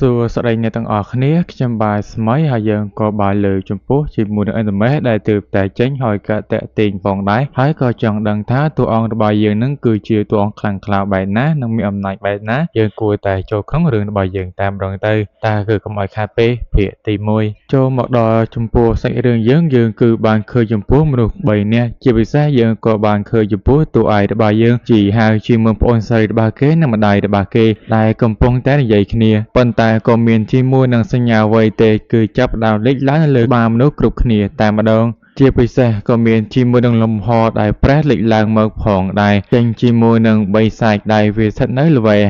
សួស្តីអ្នកទាំងអស់គ្នាខ្ញុំបាទស្មីហើយយើងក៏បានលើកចំពោះជាមួយនឹង anime ដែលទើបតែចេញហើយក៏តាក់ទាញផងដែរហើយក៏ចង់ដឹងថាតួអង្គរបស់យើងនឹងគឺជាតួអង្គខ្លាំងក្លាបែបណានិងមានអំណាចបែបណាយើងគួរតែចូលក្នុងរឿងរបស់យើងតាមម្ដងទៅតើគឺកុំឲ្យខាតពេលភាគទី1ចូលមកដល់ចំពោះសាច់រឿងយើងយើងគឺបានឃើញចំពោះមនុស្ស3នាក់ជាពិសេសយើងក៏បានឃើញចំពោះតួឯករបស់យើងជីហៅជាមួយប្អូនស្រីរបស់គេនិងម្ដាយរបស់គេដែលកំពុងតែនិយាយគ្នាប៉ុន្តែក៏មានជាមួយនឹងសញ្ញាអ្វីទេគឺចាប់ផ្ដើមលេចឡើងនៅលើបាមនុស្សគ្រប់គ្នាតែម្ដងជាពិសេសក៏មានជាមួយនឹងលំហដែលប្រេះលេចឡើងមកផងដែរចេញជាមួយនឹងបិសាចដែលវាស្ថិតនៅ level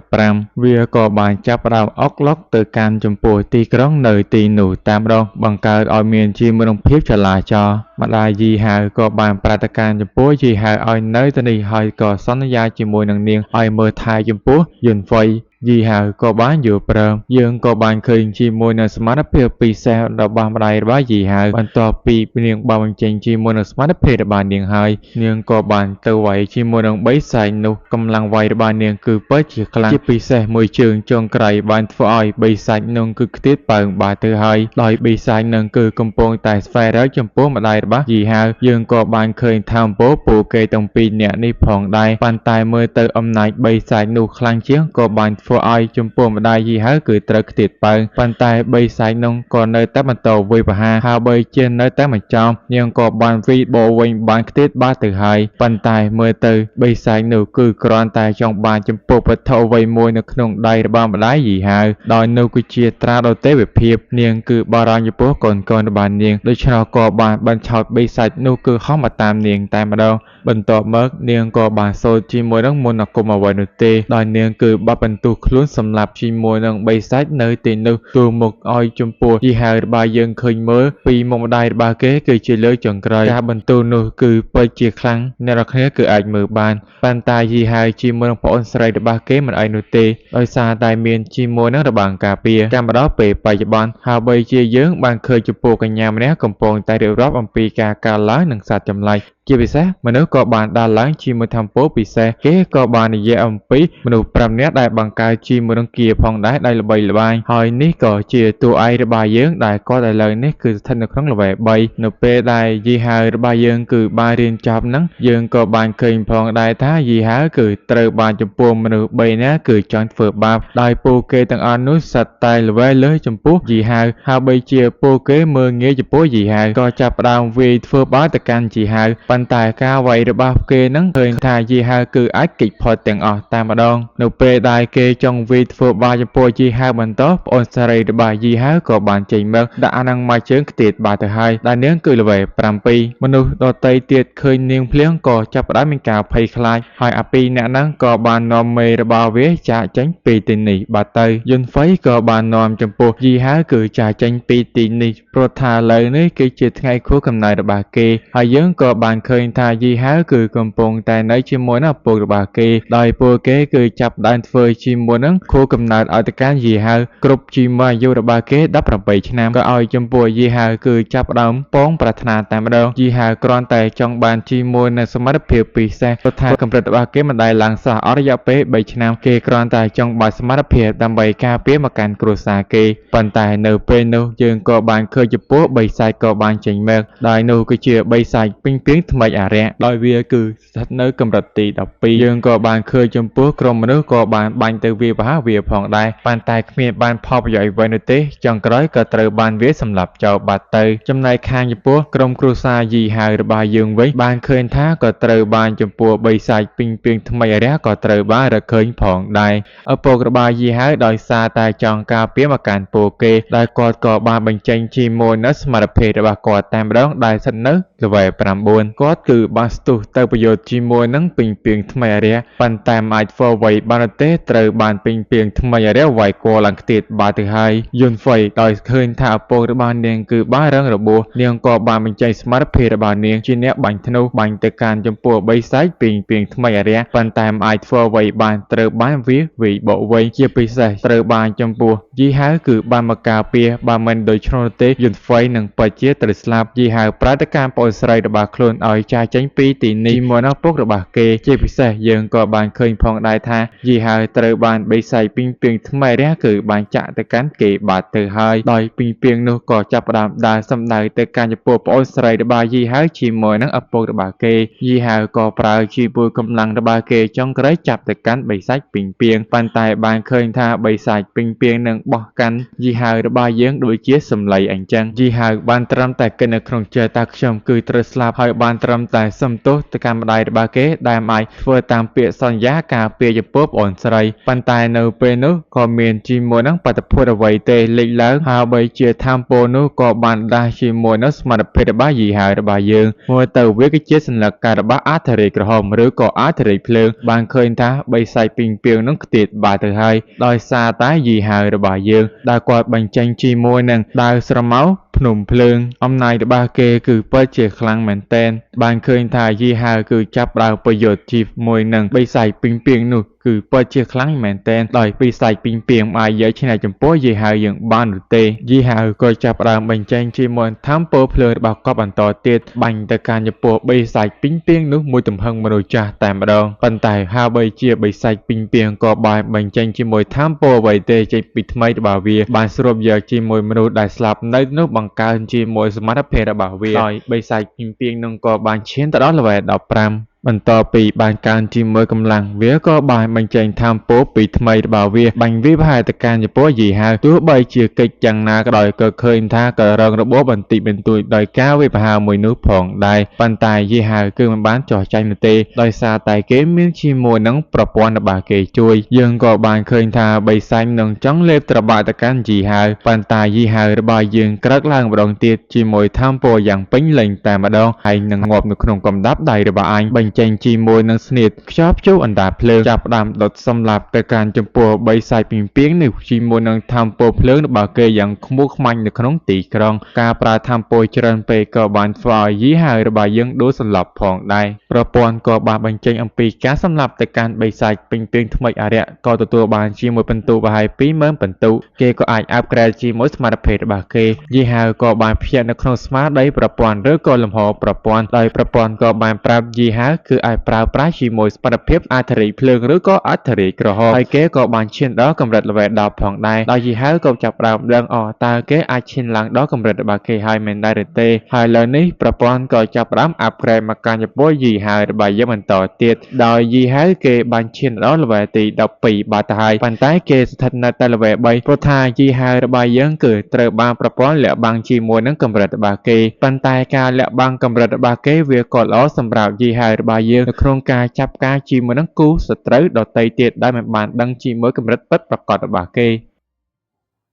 55វាក៏បានចាប់ផ្ដើមអុកឡុកទៅកាន់ចំពោះទីក្រុងនៅទីនោះតាមដងបង្កើតឲ្យមានជាមួយនឹងភាពចលាចលម្ដាយយីហៅក៏បានប្រតិកម្មចំពោះយីហៅឲ្យនៅទីនេះហើយក៏សន្យាជាមួយនឹងនាងឲ្យមើលថែចំពោះយុនហ្វៃយីហៅក៏បានយល់ព្រមយើងក៏បានឃើញជាមួយនឹងសមត្ថភាពពិសេសរបស់ម្ដាយរបស់យីហៅបន្ទាប់ពីនាងបានបញ្ចេញជាមួយនឹងសមត្ថភាពរបស់នាងហើយនាងក៏បានទៅវាយជាមួយនឹងបិសាចនោះកម្លាំងវាយរបស់នាងគឺពិតជាខ្លាំងជាពិសេសមួយជើងចុងក្រោយបានធ្វើឲ្យបិសាចនោះគឺខ្ទាតប៉ើងបាត់ទៅហើយដោយបិសាចនឹងគឺកំពុងតែស្វែងរកចំពោះម្ដាយរបស់យីហៅយើងក៏បានឃើញថាមពលពួកគេទាំងពីរនាក់នេះផងដែរប៉ុន្តែមើលទៅអំណាចបិសាចនោះខ្លាំងជាងក៏បានធ្វើឲ្យចំពោះម្ដាយយីហៅគឺត្រូវខ្ទាតប៉ើងប៉ុន្តែបិសាចនោះក៏នៅតែបន្តវាយប្រហារហើយបីជានៅតែមិនចោលនាងក៏បានវាយបកវិញបានខ្ទាតបាត់ទៅហើយប៉ុន្តែមើលទៅបិសាចនោះគឺគ្រាន់តែចង់បានចំពោះវត្ថុអ្វីមួយនៅក្នុងដៃរបស់ម្ដាយយីហៅដោយនោះគឺជាត្រាដ៏ទេវភាពនាងគឺបារម្ភចំពោះកូនៗរបស់នាងដូច្នោះក៏បានបញ្ឆោតបិសាចនោះគឺហោះមកតាមនាងតែម្ដងបន្ទាប់មកនាងក៏បានសូត្រជាមួយនឹងមន្តអាគមអ្វីនោះទេដោយនាងគឺបាត់បន្ទុះខ្លួនសម្លាប់ជាមួយនឹងបិសាចនៅទីនោះទូមុខឲ្យចំពោះយីហៅរបស់យើងឃើញមើលពីមុខម្ដាយរបស់គេគឺជាលើកចុងក្រោយការបន្ទូលនោះគឺពិតជាខ្លាំងអ្នកនរគ្នាគឺអាចមើលបានប៉ុន្តែយីហៅជាមួយនឹងប្អូនស្រីរបស់គេមិនអីនោះទេដោយសារតែមានជាមួយនឹងរបាំងការពារចាំមកដល់ពេលបច្ចុប្បន្នហើយបីជាយើងបានឃើញចំពោះកញ្ញាម្នាក់កំពុងតែរៀបរាប់អំពីការកើនឡើងនិងសត្វចម្លែកជាពិសេសមនុស្សក៏បានដើរឡើងជាមួយធម្មពលពិសេសគេក៏បាននិយាយអំពីមនុស្ស5នាក់ដែលបង្កើតជាមួយនឹងគាផងដែរដែលល្បីល្បាញហើយនេះក៏ជាតួឯករបស់យើងដែលគាត់ឥឡូវនេះគឺស្ថិតនៅក្នុង level 3នៅពេលដែលយីហៅរបស់យើងគឺបានរៀនចប់ហ្នឹងយើងក៏បានឃើញផងដែរថាយីហៅគឺត្រូវបានចំពោះមនុស្ស3នាក់គឺចង់ធ្វើបាបដោយពួកគេទាំងអស់នោះសត្វតែ level លើសចំពោះយីហៅហើយបីជាពួកគេមើលងាយចំពោះយីហៅក៏ចាប់ផ្ដើមវាយធ្វើបាបទៅកាន់យីហៅប៉ុន្តែការវាយរបស់គេនឹងឃើញថាយីហៅគឺអាចគេចផុតទាំងអស់តែម្ដងនៅពេលដែលគេចង់វាយធ្វើបាបចំពោះយីហៅបន្តប្អូនស្រីរបស់យីហៅក៏បានចេញមកដាក់អានឹងមួយជើងខ្ទាតបាត់ទៅហើយដែលនាងគឺល្វេ7មនុស្សដទៃទៀតឃើញនាងភ្លៀងក៏ចាប់ផ្ដើមមានការភ័យខ្លាចហើយអាពីរអ្នកហ្នឹងក៏បាននាំមេរបស់វាចាកចេញពីទីនេះបាត់ទៅយុនហ្វៃក៏បាននាំចំពោះយីហៅគឺចាកចេញពីទីនេះព្រោះថាឥឡូវនេះគឺជាថ្ងៃខួបកំណើតរបស់គេហើយយើងក៏បានឃើញថាយីហៅគឺកំពុងតែនៅជាមួយនឹងឪពុករបស់គេដោយពួកគេគឺចាប់ផ្ដើមធ្វើជាមួយនឹងខួបកំណើតឲ្យទៅកាន់យីហៅគ្រប់ជាមួយអាយុរបស់គេ18ឆ្នាំក៏ឲ្យចំពោះយីហៅគឺចាប់ផ្ដើមពងប្រាថ្នាតែម្ដងយីហៅគ្រាន់តែចង់បានជាមួយនឹងសមត្ថភាពពិសេសព្រោះថាកម្រិតរបស់គេមិនដែលឡើងសោះអស់រយៈពេល3ឆ្នាំគេគ្រាន់តែចង់បានសមត្ថភាពដើម្បីការពារមកកាន់គ្រួសារគេប៉ុន្តែនៅពេលនោះយើងក៏បានឃើញចំពោះបិសាចក៏បានចេញមកដោយនោះគឺជាបិសាចពីងពាងថ្មីអារក្សដោយវាគឺស្ថិតនៅកម្រិតទី12យើងក៏បានឃើញចំពោះក្រុមមនុស្សក៏បានបាញ់ទៅវាប្រហារវាផងដែរប៉ុន្តែគ្មានបានផលប្រយោជន៍អ្វីនោះទេចុងក្រោយក៏ត្រូវបានវាសម្លាប់ចោលបាត់ទៅចំណែកខាងចំពោះក្រុមគ្រួសារយីហៅរបស់យើងវិញបានឃើញថាក៏ត្រូវបានចំពោះបិសាចពីងពាងថ្មីអារក្សក៏ត្រូវបានរកឃើញផងដែរឪពុករបស់យីហៅដោយសារតែចង់ការពារមកកាន់ពួកគេដោយគាត់ក៏បានបញ្ចេញជាមួយនៅសមត្ថភាពរបស់គាត់តែម្ដងដែលស្ថិតនៅ level 9គាត់គឺបានស្ទុះទៅប្រយុទ្ធជាមួយនឹងពីងពាងថ្មីអារក្សប៉ុន្តែមិនអាចធ្វើអ្វីបានទេត្រូវបានពីងពាងថ្មីអារក្សវាយកឡើងខ្ទាតបាត់ទៅហើយយុនហ្វៃដោយឃើញថាឪពុករបស់នាងគឺបានរងរបួសនាងក៏បានបញ្ចេញសមត្ថភាពរបស់នាងជាអ្នកបាញ់ធ្នូបាញ់ទៅកាន់ចំពោះបិសាចពីងពាងថ្មីអារក្សប៉ុន្តែមិនអាចធ្វើអ្វីបានត្រូវបានវាវាយបកវិញជាពិសេសត្រូវបានចំពោះយីហៅគឺបានមកការពារបើមិនដូច្នោះទេយុនហ្វៃនឹងពិតជាត្រូវស្លាប់យីហៅប្រតិកម្មប្អូនស្រីរបស់ខ្លួនឲ្យចាកចេញពីទីនេះជាមួយនឹងឪពុករបស់គេជាពិសេសយើងក៏បានឃើញផងដែរថាយីហៅត្រូវបាន បានបិសាចពីងពាងថ្មីរះគឺបានចាក់ទៅកាន់គេបាត់ទៅហើយដោយពីងពាងនោះក៏ចាប់ផ្ដើមដើរសំដៅទៅកាន់ចំពោះប្អូនស្រីរបស់យីហៅជាមួយនឹងឪពុករបស់គេយីហៅក៏ប្រើជាមួយកម្លាំងរបស់គេចុងក្រោយចាប់ទៅកាន់បិសាចពីងពាងប៉ុន្តែបានឃើញថាបិសាចពីងពាងនឹងបោះកាន់យីហៅរបស់យើងដូចជាសម្លៃអញ្ចឹងយីហៅបានត្រឹមតែគិតនៅក្នុងចិត្តថាខ្ញុំគឺត្រូវស្លាប់ហើយបានត្រឹមតែសុំទោសទៅកាន់ម្ដាយរបស់គេដែលមិនអាចធ្វើតាមពាក្យសន្យាការពារចំពោះប្អូនស្រីប៉ុន្តែនៅពេលនោះក៏មានជាមួយនឹងបាតុភូតអ្វីទេលេចឡើងហើយបីជាធម្មពលនោះក៏បានដាស់ជាមួយនឹងសមត្ថភាពរបស់យីហៅរបស់យើងមើលទៅវាគឺជាសន្លឹកការរបស់អាធិរាជក្រហមឬក៏អាធិរាជភ្លើងបានឃើញថាបិសាចពីងពាងនឹងខ្ទាតបាត់ទៅហើយដោយសារតែយីហៅរបស់យើងដែលគាត់បញ្ចេញជាមួយនឹងដាវស្រមោលភ្នំភ្លើងអំណាចរបស់គេគឺពិតជាខ្លាំងមែនទែនបានឃើញថាយីហៅគឺចាប់ដើមប្រយុទ្ធជាមួយនឹងបិសាចពីងពាងនោះគឺពិតជាខ្លាំងមែនទែនដោយបិសាចពីងពាងមិនអាចយកឈ្នះចំពោះយីហៅយើងបាននោះទេយីហៅក៏ចាប់ផ្ដើមបញ្ចេញជាមួយធម្មពលភ្លើងរបស់គាត់បន្តទៀតបាញ់ទៅកាន់ចំពោះបិសាចពីងពាងនោះមួយទំហឹងមនុស្សចាស់តែម្ដងប៉ុន្តែហាបីជាបិសាចពីងពាងក៏បានបញ្ចេញជាមួយធម្មពលអ្វីទេចេញពីថ្មីរបស់វាបានស្រូបយកជាមួយមនុស្សដែលស្លាប់នៅនោះបង្កើនជាមួយសមត្ថភាពរបស់វាដោយបិសាចពីងពាងនោះក៏បានឈានទៅដល់ level 15បន្ទាប់ពីបានកើនជាមួយកម្លាំងវាក៏បានបញ្ចេញធម្មពលពីថ្មីរបស់វាបាញ់វាប្រហែលទៅកាន់ចំពោះយីហៅទោះបីជាកិច្ចយ៉ាងណាក៏ដោយក៏ឃើញថាក៏រងរបួសបន្តិចបន្តួចដោយការវាយប្រហារមួយនោះផងដែរប៉ុន្តែយីហៅគឺមិនបានចោះចាញ់នោះទេដោយសារតែគេមានជាមួយនឹងប្រព័ន្ធរបស់គេជួយយើងក៏បានឃើញថាបិសាចនឹងចង់លេបត្របាក់ទៅកាន់យីហៅប៉ុន្តែយីហៅរបស់យើងក្រោកឡើងម្ដងទៀតជាមួយធម្មពលយ៉ាងពេញលេញតែម្ដងហើយនឹងងាប់នៅក្នុងកំដាប់ដៃរបស់អញបញ្ចេញជាមួយនឹងស្នៀតខ្យល់ព្យុះអណ្ដាតភ្លើងចាប់ផ្ដើមដុតសម្លាប់ទៅកាន់ចំពោះបិសាចពីងពាងនេះជាមួយនឹងធម្មពលភ្លើងរបស់គេយ៉ាងខ្មុះខ្មាញ់នៅក្នុងទីក្រុងការប្រើធម្មពលច្រើនពេកក៏បានធ្វើឲ្យយីហៅរបស់យើងដួលសន្លប់ផងដែរប្រព័ន្ធក៏បានបញ្ចេញអំពីការសម្លាប់ទៅកាន់បិសាចពីងពាងថ្មីអរិយក៏ទទួលបានជាមួយពិន្ទុប្រហែល 20000 ពិន្ទុគេក៏អាចអាប់ក្រេតជាមួយសមត្ថភាពរបស់គេយីហៅក៏បានភ្ញាក់នៅក្នុងស្មារតីប្រព័ន្ធឬក៏លំហប្រព័ន្ធដោយប្រព័ន្ធក៏បានប្រាប់យីហៅគឺអាចប្រើប្រាស់ជាមួយសមត្ថភាពអធិរាជភ្លើងឬក៏អធិរាជក្រហមហើយគេក៏បានឈានដល់កម្រិត level 10ផងដែរដោយយីហៅក៏ចាប់ផ្ដើមដឹងអតើគេអាចឈានឡើងដល់កម្រិតរបស់គេហើយមែនដែរឬទេហើយឥឡូវនេះប្រព័ន្ធក៏ចាប់ផ្ដើមអាប់ក្រេតមកកាន់ចំពោះយីហៅរបស់យើងបន្តទៀតដោយយីហៅគេបានឈានដល់ level ទី12បាត់ទៅហើយប៉ុន្តែគេស្ថិតនៅតែ level 3ព្រោះថាយីហៅរបស់យើងគឺត្រូវបានប្រព័ន្ធលាក់បាំងជាមួយនឹងកម្រិតរបស់គេប៉ុន្តែការលាក់បាំងកម្រិតរបស់គេវាក៏ល្អសម្រាប់យីហៅរបស់យើងនៅក្នុងការចាប់ការជាមួយនឹងគូសត្រូវដទៃទៀតដែលមិនបានដឹងជាមួយកម្រិតពិតប្រាកដរបស់គេ។